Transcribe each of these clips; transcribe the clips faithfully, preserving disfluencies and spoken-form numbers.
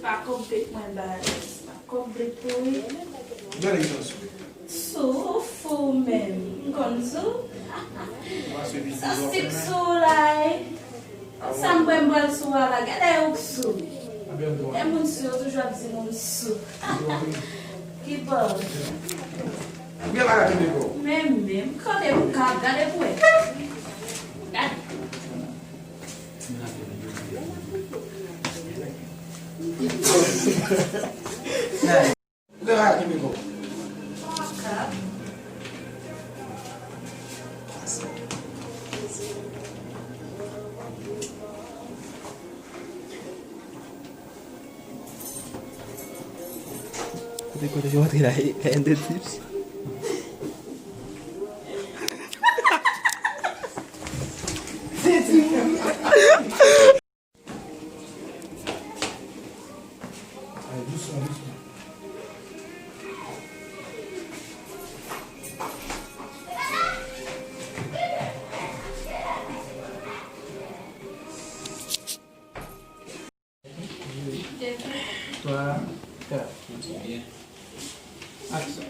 Pa konplit mwen baz, pa konplit pou wi. Gade ki jan sou. Sou, ou fou menm. M konn sou. Sa sik sou la, e. Sa m kwè m pral sou a la, gade ou k sou. E moun sou yo toujou ap di moun sou. Ki bò. Gen bagay ki devan. Men, men, kote pou ka gade pou wè. Gade. Gen bagay ki devan. Kote, kote yo antre la, e, e, de tips. Ay, dousman, dousman. Twa, kat. Aksyon.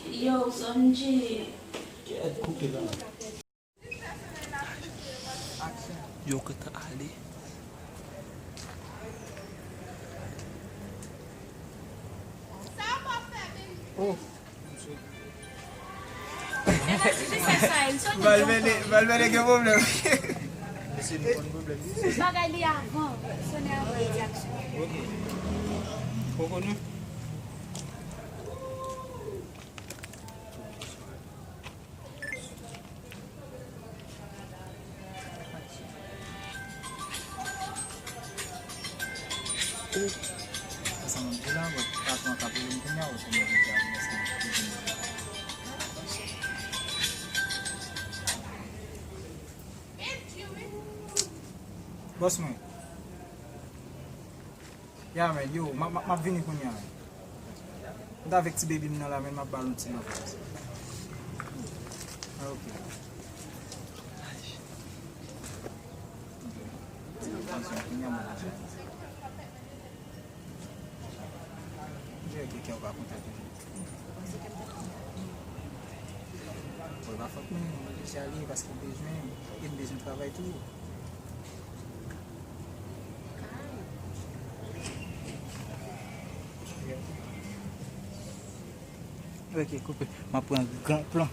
Yo, Sonji. Kèt, koupe la. Aksyon. Yo gentan ale. Oh. Valverde, Valverde gen pwoblèm. Mesye, nou konn pwoblèm li. Bagay li avan. Sonnen avan li di aksyon. Ok. Koko nou. Sa sa mwen di la, wè, patwon an k ap rele m kounye a, wè, se mwen ki di a, èske m te vin. Bòs mwen. Ya, men, yo, m ap, m ap, m ap vini kounye a, men. M t avèk ti baby m nan la, men m ap ba l yon ti love. Ah, ok. Ok. Kounye a, mwen deja. Jere ke kè w pa kontan toujou. Bon, e pa fòt mwen, mwen deja li paske m bezwen, e m bezwen travay tou. Ok, koupe. M ap pran gran plan.